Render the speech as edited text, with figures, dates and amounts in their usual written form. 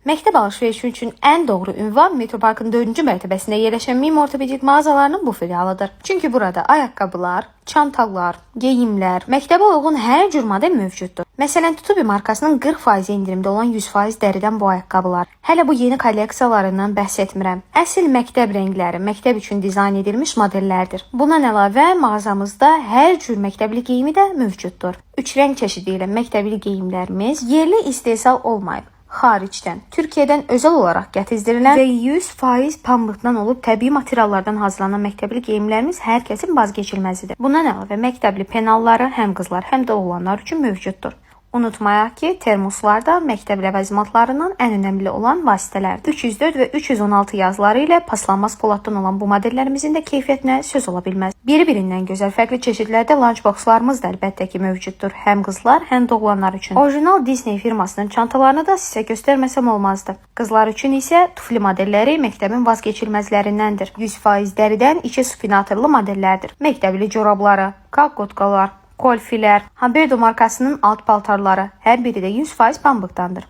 Məktəb alışverişi üçün ən doğru ünvan Metroparkın 4-cü mərtəbəsində yerləşən Mim Ortopedik mağazalarının bu filialıdır. Çünki burada ayaqqabılar, çantalar, geyimlər, məktəbə uyğun hər cür model mövcuddur. Məsələn, Tutubi markasının 40% endirimdə olan 100% dəridən bu ayaqqabılar. Hələ bu yeni kolleksiyalarından bəhs etmirəm. Əsl məktəb rəngləri, məktəb üçün dizayn edilmiş modellərdir. Bundan əlavə mağazamızda hər cür məktəbli geyimi də mövcuddur. Üç rəng çeşidi ilə məktəbli geyimlərimiz yerli istehsal olmayıb xaricdən, Türkiyədən özəl olaraq gətizdirilən və 100% pambıqdan olub təbii materiallardan hazırlanan məktəbli geyimlərimiz hər kəsin vazkeçilməzidir. Bundan əlavə məktəbli penalları həm qızlar, həm də oğlanlar üçün mövcuddur. Unutmayaq ki, termoslar da məktəb ləvazimatlarından ən önəmli olan vasitələrdir. 304 və 316 yazıları ilə paslanmaz poladdan olan bu modellərimizin də keyfiyyətinə söz ola bilməz. Biri-birindən gözəl fərqli çeşidlərdə lunchboxlarımız da əlbəttə ki mövcuddur. Həm qızlar, həm də oğlanlar üçün. Orijinal Disney firmasının çantalarını da sizə göstərməsəm olmazdı. Qızlar üçün isə tufli modelləri məktəbin vazkeçilməzlərindəndir. 100% dəridən içi supinatorlu modellərdir. Məktəbli corabları, kalkotkalar, kolfilər, Haberdo markasının alt paltarları, hər biri də 100% pambıqdandır.